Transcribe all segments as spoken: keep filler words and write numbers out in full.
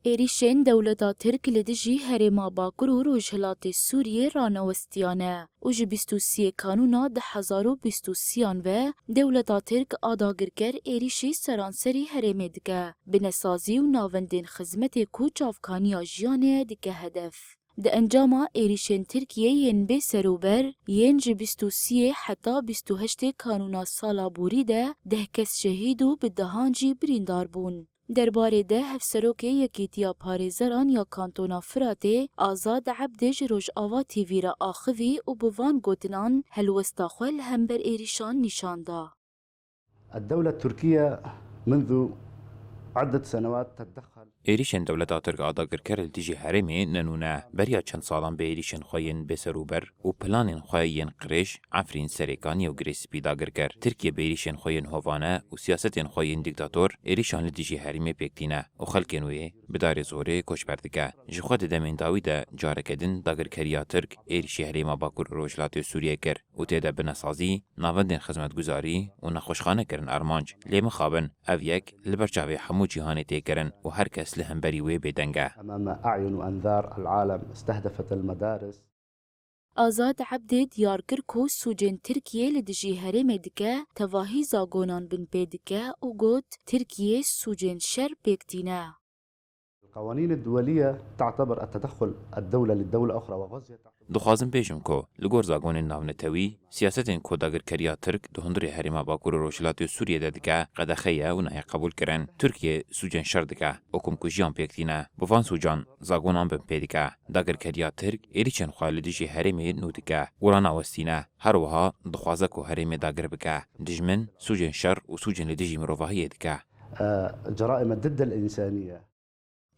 Êrîşên dewleta Tirk li dijî herêma Bakur û Rojhilatê Sûriyê ranewestiyane û ji bîst û siyê Kanûna du hezar û bîst û sêyan ve dewleta Tirk a dagirker êrîşî seranserî herêmê dike, binesazî û navendên xizmetê ku çavkaniya jiyanê ye dike hedef. Di encama êrîşên Tirkiyê yên bê serûber yên ji bîst û siyê heta bîst û heştê Kanûna sala borî de deh kes şehîd û bi dehan jî birîndar bûn. Derbarê de Hevserokê Yekîtiya Parêzeran ya Kantona Firatê, Azad Ebdê ji Rojava T V re axivî û bi van gotinan helwesta xwe li hember êrîşan nîşan da. الدولة التركية منذ عدة سنوات تتدخل. Êrîşên dewleta Tirk a dagirker li dijî herêmê ne nû ne. Beriya çend salan bi êrîşên xwe yên bêserûber û planên xwe yên qirêj, Efrîn, Serêkaniyê û Girê Spî dagir kir. Tirkiye bi êrîşên xwe yên hovane û siyasetên xwe yên dîktator êrîşan li dijî herêmê pêk tîne û xelkên wê bi darê zorê koçber dike. Ji xwe di demên dawî de careke din dagirkeriya Tirk êrîşî herêma Bakur û Rojhilatê Sûriyê kir û tê de binesazî, navendên xizmetguzarî û nexweşxane kirin armanc. Lê mixabin, ev yek li ber çavê hemû cîhanê tê kirin û her kes li hemberî wê bêdeng e. أمام أعين وأنظار العالم استهدفت المدارس. Azad Ebdê diyar kir ku sûcên Tirkiye li dijî herêmê dike, tevahî zagonan binpê dike û got, Tirkiye sûcên şer pêk tîne. القوانين الدولية تعتبر التدخل الدولة للدولة أخرى وغزية تعتبر. Dixwazim bêjim ku li gor zagonên navnetewî, siyasetên ku dagirkeriya Tirk di hundirê herêma Bakur û Rojhilatê Sûriyê de dike, qedexe ye û nayê qebûlkirin. Tirkiye sûcên şer dike û komkujiyan pêk tîne. Bi van sûcan zagonan binpê dike. Dagirkeriya Tirk êrîşên xwe li dijî herêmê nû dike û ranawestîne. Her wiha dixwaze ku herêmê dagir bike. Dijmin sûcên şer û sûcên li dijî mirovahiyê dike. آه، جرائم ضد الإنسانية.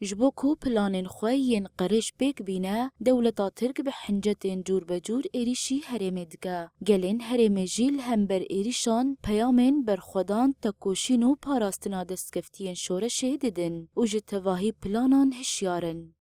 Ji bo ku planên xwe yên qirêj pêk bîne, dewleta Tirk bi hincetên cûr be cûr êrîşî herêmê dike. Gelên herêmê jî li hember êrîşan peyamên berxwedan, tekoşîn û parastina destkeftiyên şoreşê didin û ji tevahî planan hişyar in.